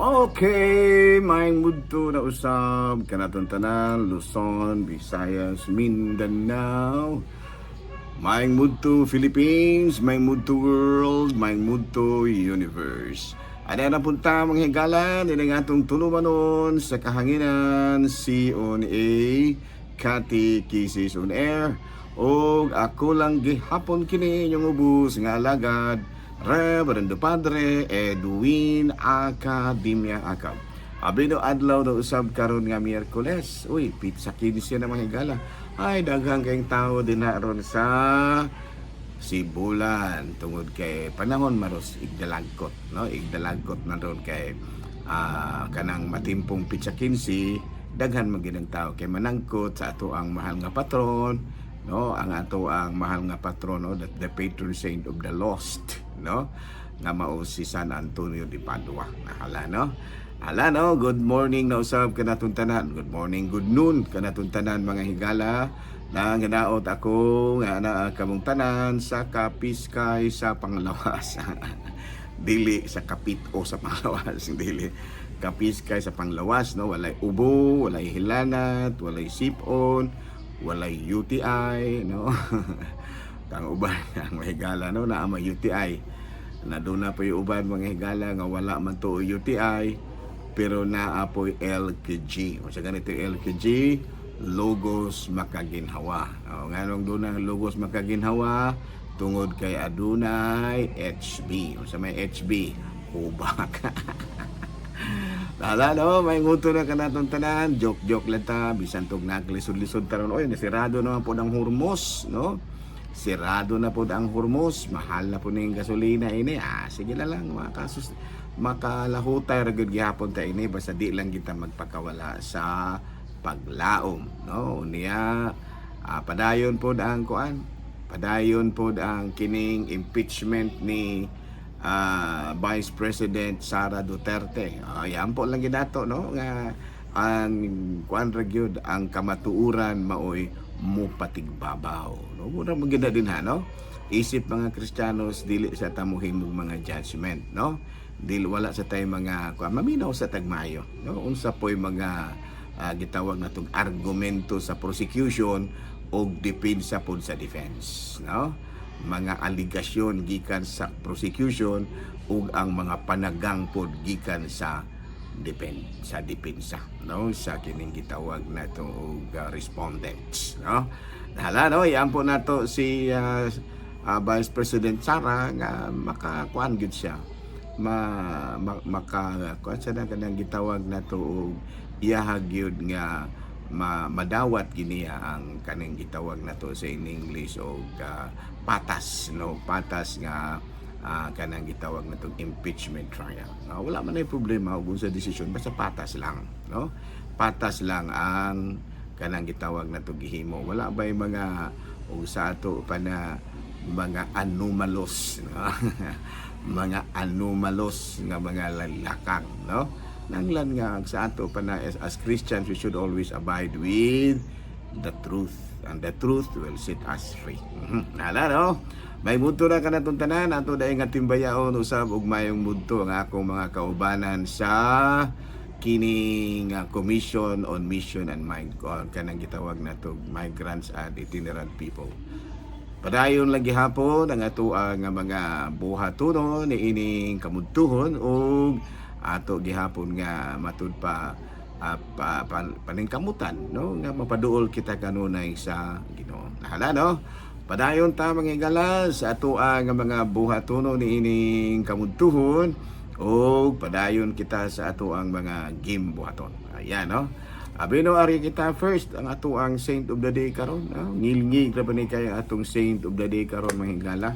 Okay, maayong mudto na usab kanatong tanan, Luzon, Visayas, Mindanao. Maayong mudto, Philippines, maayong mudto, world, maayong mudto, universe. Ana na punta, mga higala, nining atong tulumanon sa kahanginan, C on A, Katekisis on Air. Og ako lang gihapon kini inyong ubos nga alagad, Reverendo Padre Edwin Academia Acab. Abino adlaw na usab karon nga Miyerkules. Uy, petsa 15 na, mga higala. Ay, daghang kayong tao din na ron sa Sibulan tungod kay panahon maros igdalagkot, no? Igdalagkot na ron kay kanang matimpong petsa 15, daghan man gyud ang tao kay manangkot sa ato ang mahal nga patron, no? Ang ato ang mahal nga patron, no, the patron saint of the lost, no, nga mao si San Antonio de Padua. Nahala, no? Hala, no, good morning na usab kanatong tanan. Good morning, good noon kanatong tanan, mga higala. Nanganaot ako nga naa kamong tanan sa kapiskay sa panglawas. Dili sa kapit-o sa panglawas, dili. Kapiskay sa panglawas, no, walay ubo, walay hilanat, walay sipon, walay UTI, no. Kang uban ang mga higala, no, naa may UTI. Na doon na po yung uban, mga higala, nga wala man to UTI pero naa po'y LKG. O sa ganito yung LKG, Logos Makaginhawa. O, nganong doon ang Logos Makaginhawa? Tungod kay adunay HB. O sa may HB, hubak. Lala, no, may nguto na kanatong tanan, joke-joke lang ta, bisan tog naglisod-lisod taron. Oy, nasirado naman po ang Hormuz, no? Sirado na po ang Hormuz, mahal na po ning gasolina ini. Ah, sige na lang, makasus makalahutay ra gyud gihapon ta ini basta di lang kita magpakawala sa paglaom, no? Unya, padayon pod ang kuan, padayon pod ang kining impeachment ni Vice President Sara Duterte. Yan po lang ginato, no, nga ang kuan ra gyud, ang kamatuoran maoy mupatigbabaw, no? Mura man gyud na din ha, no? Isip mga Kristiyanos, dili sa ta mohimog mga judgment, no? Dili, wala sa tay mga kuan, maminaw sa tagmayo, no? Unsa po'y mga gitawag natong argumento sa prosecution o depensa pod sa defense, no? Mga aligasyon gikan sa prosecution ug ang mga panagang pod gikan sa depensa, no, sa kining gitawag nato og respondents, no? Hala, no, yan po nato si Vice President Sara nga makakuan gyud siya, ma, ma maka kuan sa na kanang gitawag nato og iyaha gyud nga madawat giniya ang kaning gitawag nato sa in English og patas, no? Patas nga kanang gitawag natong impeachment trial, no? Wala man ay problema ug sa desisyon basta patas lang, no? Patas lang ang kanang gitawag nato gihimo, wala bay mga ug sa ato pa na mga anomalous, no? Mga anomalous nga mga lalakang, no? Nanglan nga sa ato pa na as Christians, we should always abide with the truth and the truth will set us free. Hala, no? May mudto na kanatong tanan, ato dahil nga timbayaon usab ug mayong mudto ang akong mga kaubanan sa kining Commission on Mission and kanang gitawag nato Migrants and Itinerant People. Padayon lang gihapon ang ato ang mga buhatonon niining kamudtuhon ug ato gihapon nga matud pa paningkamutan, no, nga mapaduol kita kanunay sa Ginoo. Hala, no? Padayon ta, mga higala, sa ato ang mga buhatonon niining kamudtuhon ug padayon kita sa ato ang mga game buhaton. Ayan, no? Abino ari kita first ang ato ang saint of the day karon, no? Ngilngig ra ba ni kay atong saint of the day karon, mga higala.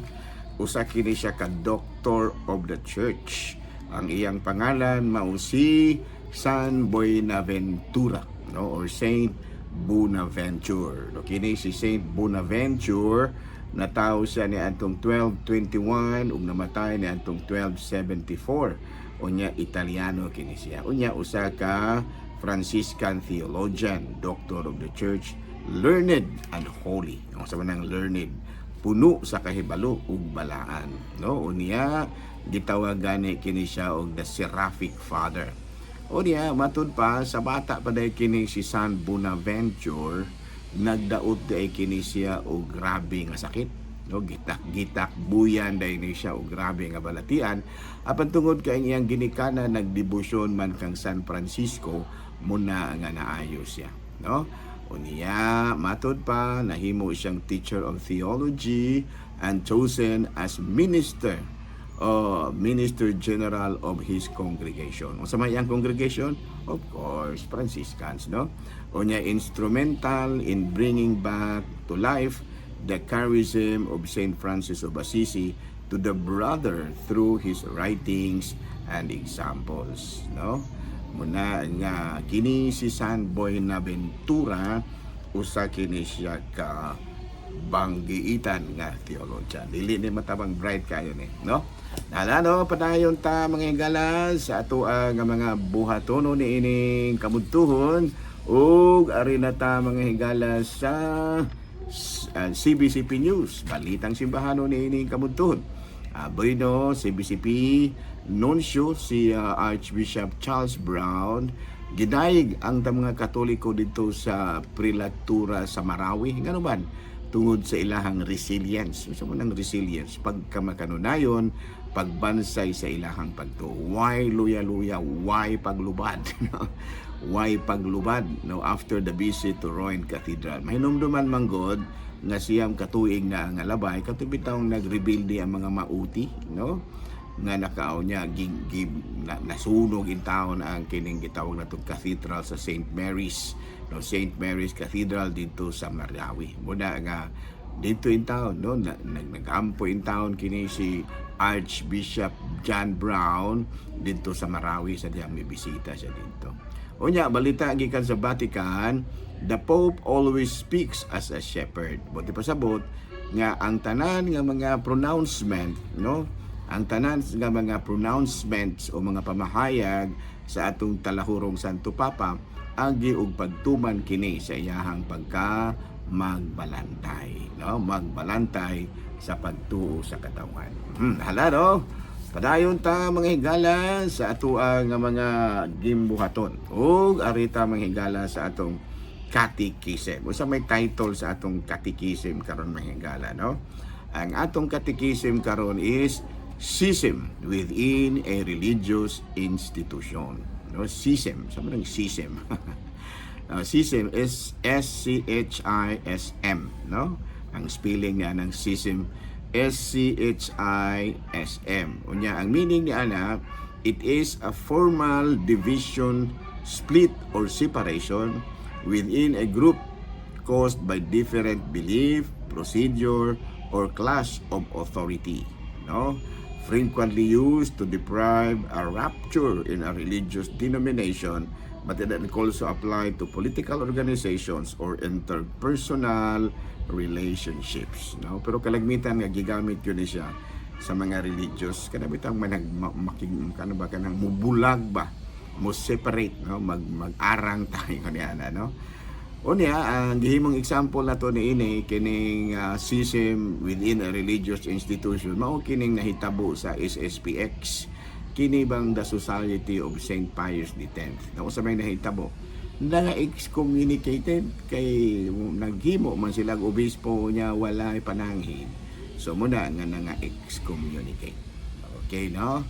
Usa kini siya ka doctor of the church. Ang iyang pangalan mao si San Buenaventura, no, or Saint Bonaventure. No, kini si Saint Bonaventure, natawo siya ni atong 1221 ug namatay ni atong 1274. Unya Italiano kini siya. Unya usa ka Franciscan theologian, doctor of the church, learned and holy. Ang sa manang learned, puno sa kahibalo ug balaan, no? Unya Gitawag gani kini siya og the Seraphic Father. O niya, matud pa, sa bata pa diay kini si San Bonaventure, nagdaot diay kini siya og grabe nga sakit. No, gitak-gitak buyan diay ni siya og grabe nga balatian. Apan tungod kay ang iyang ginikanan nagdebosyon man kang San Francisco, muna nga naayo siya, no? Unya, matud pa, nahimo siyang teacher of theology and chosen as minister general of his congregation. Unsa may iyang congregation? Of course, Franciscans, no? Unya, instrumental in bringing back to life the charism of Saint Francis of Assisi to the brother through his writings and examples, no? Muna nga kini si San Buenaventura, usa kini siya ka banggiitan nga theologian. Dili ni matabang, bright kayo ni, no? Nalano, padayon ta, mga higala, sa ato nga mga buhatono ni ining kabudtuhon ug ari na ta, mga higala, sa CBCP News, Balitang Simbahano ni ining kabudtuhon. Bueno, CBCP Nuncio si Archbishop Charles Brown gidayeg ang ta mga Katoliko dito sa prelatura sa Marawi. Ngano man? Tungod sa ilahang resilience. Unsa man ang resilience? Pagkamakanunayon, pagbansay sa ilahang pagtuo. Why luya-luya? Why paglubad? Why paglubad, no, after the visit to Rouen Cathedral? Mahinumduman man god nga siyam katuig na nga labay kato bitawng nagrebuild ang mga Maute, no, nga nakaaw niya gi, gi, na, nasunog in town ang kining gitawag natong cathedral sa St. Mary's, no, St. Mary's Cathedral dito sa Marawi. Muna nga dito in town, no, nagampo in town kini si Archbishop John Brown dito sa Marawi sa diyang may bisita siya dito. Unya, balita gikan sa Vatican, the Pope always speaks as a shepherd. Buot pasabot nga ang tanan nga mga pronouncement, no, ang tanan nga mga pronouncements o mga pamahayag sa atong talahurong Santo Papa agi og pagtuman kini sa iyahang pagka magbalantay, no, magbalantay sa pagtuo sa katawan. Hala, no, padayon ta, mga higala, sa atoa nga mga gimbuhaton ug arita, mga higala, sa atong catechism. Unsa may title sa atong catechism karon, mga higala, no? Ang atong catechism karon is Schism within a religious institution, no? Schism sa man, schism. Schism is S C H I S M, no? Ang spelling niya ng schism, S C H I S M. Unya, ang meaning niya na, it is a formal division, split or separation within a group caused by different belief, procedure, or clash of authority. No? Frequently used to deprive a rupture in a religious denomination, but it can also apply to political organizations or interpersonal relationships. No? Pero kalagmitan nga gigamit yun ni siya sa mga religious kana bitang manag making kano ba, kanang mubulag ba, mo separate, no, mag-arang tayo kaniya, no? Unya, ang gihimong example nato ni ini kining schism within a religious institution mao kining nahitabo sa SSPX, kini bang the Society of St. Pius X. Na unsa may nahitabo? Nga excommunicated kay naghimo man sila og obispo niya walay pananghid. So muna nga nga excommunicate. Okay, no?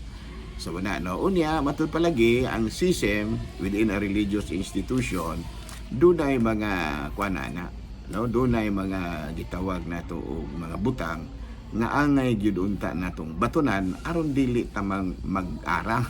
So muna, no. Unya, matud palagi ang schism within a religious institution dunay mga kuanana, no, dunay mga gitawag nato og mga butang nga angay gyud unta natong batunan aron dili ta mag-arang,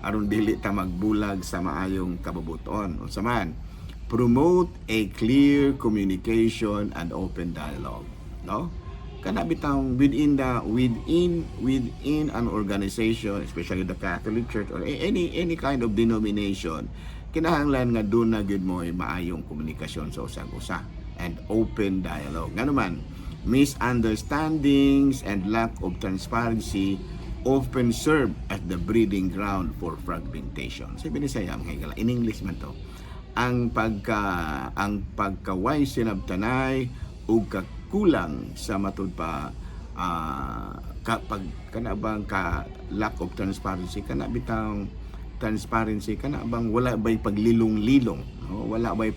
aron dili ta magbulag sa maayong kabubuton. Unsa man? Promote a clear communication and open dialogue, no? Kana bitawng within the within within an organization, especially the Catholic Church or any kind of denomination, kinahanglan nga duna gyud mo maayong komunikasyon sa usag usa and open dialogue. Ngano man, misunderstandings and lack of transparency often serve as the breeding ground for fragmentation. Sabi ni saya, mga higala, in English man to, ang pagkaway sinabtanay ug kakulang sa matud pa Ka, pag kana bang ka lack of transparency, kana bitang transparency, kana bang wala bay paglilong-lilong, no? Wala bay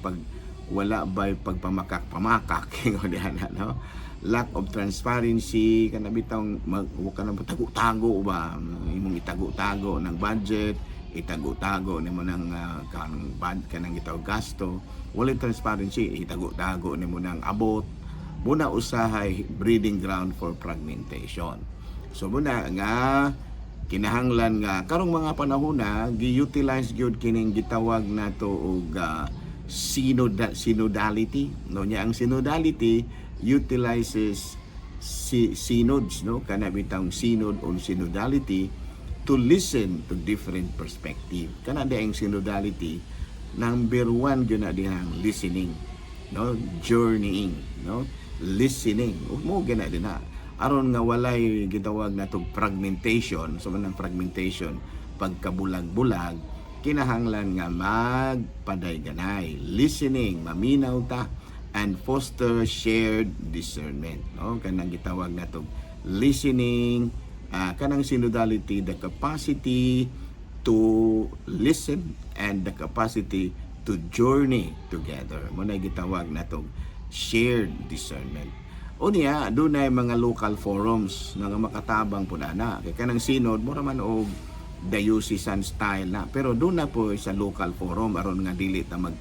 pagpamakak-pamakak, ingon diha na, no? Lack of transparency, kana bitang mag wa ka na tago-tago ba, imong itago-tago ng budget, itago-tago nimo ng kanang bad kanang gitawag gasto, wala transparency, itago-tago nimo ng abot muna, usahay breeding ground for fragmentation. So muna nga kinahanglan nga karong mga panahon na gi-utilize gyud kining gitawag nato og synodality, no? Nya ang synodality utilizes si synods, no? Kana bitang synod on synodality to listen to different perspective. Kana di ang synodality, number one gyud na dihang listening, no? Journeying, no? Listening mo gina din na aron nga walay gitawag natong fragmentation. So man ang fragmentation, pagkabulag-bulag, kinahanglan nga magpadayganay, listening, maminaw ta and foster shared discernment, no? Kanang gitawag natong listening, kanang synodality, the capacity to listen and the capacity to journey together, mo na gitawag natong shared discernment. Unya, dunay mga local forums nga makatabang po na. Kay kanang synod, mura man og diocesan style na. Pero doon na po sa local forum aron nga dili ta man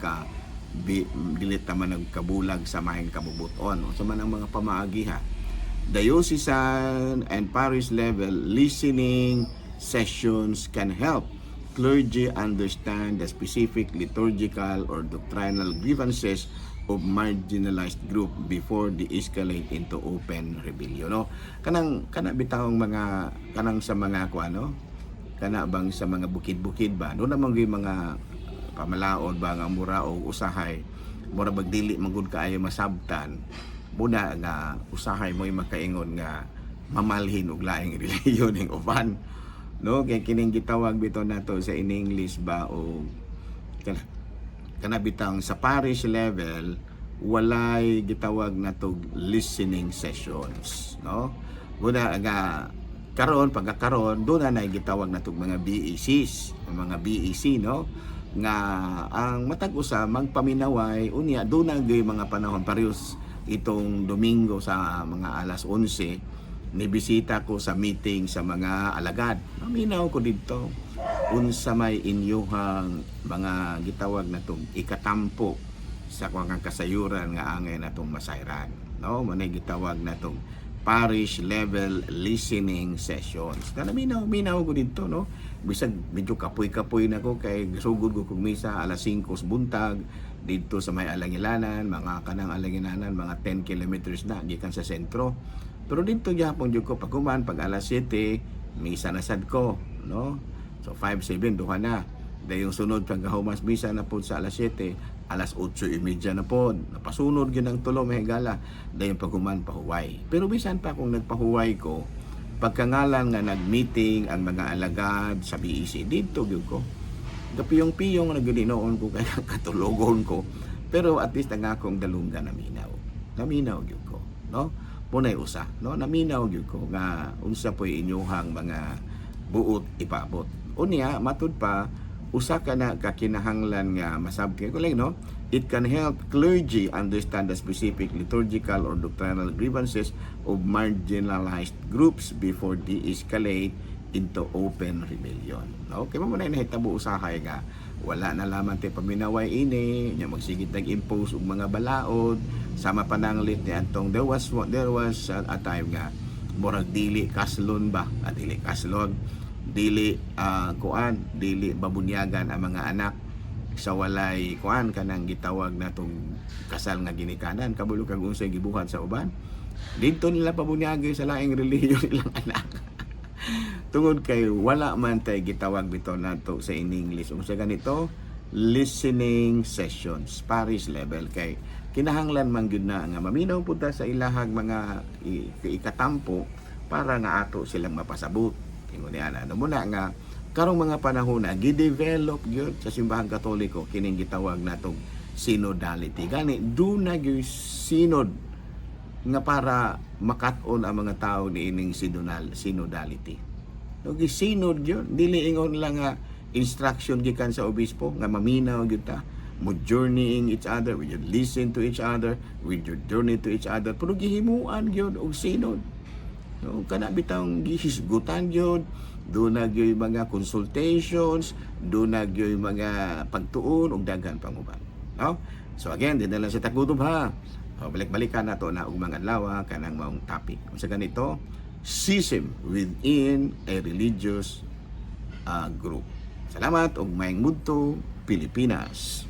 nagkabulag sa mahing kabubuton. Sa man ang mga pamaagi ha. Diocesan and parish level listening sessions can help clergy understand the specific liturgical or doctrinal grievances of marginalized group before they escalate into open rebellion, no? Kanang kana bitawng mga kanang sa mga kuano, kana bang sa mga bukid-bukid ba, doon naman gyud mga pamalaod ba nga mura og usahay mura bag dili man gud kaayo masabtan, muna nga usahay mo makaingon nga mamalhin og laing relihiyon ning uban, no? Kay kining gitawag bitaw nato sa in English ba o kana bitang sa parish level, walay gitawag nato listening sessions, no? Muna nga karon, pagkakaron, doon na gitawag natog mga BECs, ang mga BEC, no? Nga ang matag usa magpaminaway. Unya doon na gyud mga panahon parehas itong Domingo sa mga alas 11, nibisita ko sa meeting sa mga alagad. Maminaw ko didto unsa may inyuhang mga gitawag natong ikatampo sa kuwang kasayuran nga angay natong masayran, no? Manay gitawag natong parish level listening sessions na naminaw minaw ko didto, no? Bisag medyo kapoy-kapoy na ko kay sugod ko kog misa alas 5 sa buntag didto sa may Alangilanan, mga kanang Alangilanan, mga 10 kilometers na gikan sa sentro. Pero didto gyapon jud ko paghuman, pag alas 7 misa na sad ko, no? So 5 7 duha na. Dayong sunod pagkahumas misa na pod sa alas 7, alas 8:30 na pod. Napasunod gyud ang tulo, mahigala. Dayon paghuman pahuway. Pero bisan pa kung nagpahuway ko, pagkangalan nga nag-meeting ang mga alagad sa BEC, didto gyud ko. Gapiyong-piyong na gyud noon ko kay katulogon ko. Pero at least ang akong dalunggan naminaw. Naminaw gyud ko, no? Munay usa, no? Naminaw gyud ko nga unsa po'y inyuhang mga buot ipabot. Unya, matud pa, usa ka na kakinahanglan nga masabti ko lang, no? It can help clergy understand the specific liturgical or doctrinal grievances of marginalized groups before they escalate into open rebellion, no? Kay mo na nahitabo usahay nga wala na lamang tay paminaway ini nya magsigit nag-impose og mga balaod sama pananglit ni antong there was a time nga murag dili kaslon ba at dili kaslon, dili kuan, dili babunyagan ang mga anak sa walay kuan, kanang gitawag natong kasal nga ginikanan. Kabulo kag unsay gibuhat sa uban didto nila pabunyagi sa laing relihiyon ilang anak tungod kay wala man tay gitawag bitaw nato sa in English, unsa ganito, listening sessions, parish level, kay kinahanglan man gyud na nga maminaw pud ta sa ilahag mga ikatampo para nga ato silang mapasabot. Ingon niya ano muna nga karong mga panahon na gi-develop gyud sa Simbahang Katoliko kining gitawag natong synodality. Gani duna gyud synod. nga para makat-on ang mga tao niining synodality. No, gisinod yun. Dili ingon lang nga instruction gikan sa obispo nga maminaw gyud ta, mo journeying each other, we should listen to each other, we should journey to each other. Pero gihimuan gyud og synod. No, kana bitang gihisgutan gyud, duna gyud mga consultations, duna gyud mga pagtuon ug daghan pang uban. No? So again, di na lang sa tagutob ha. O, balik-balikan nato na og mga adlaw kanang maong topic. Unsa ganito? Schism within a religious group. Salamat ug maayong budto, Pilipinas.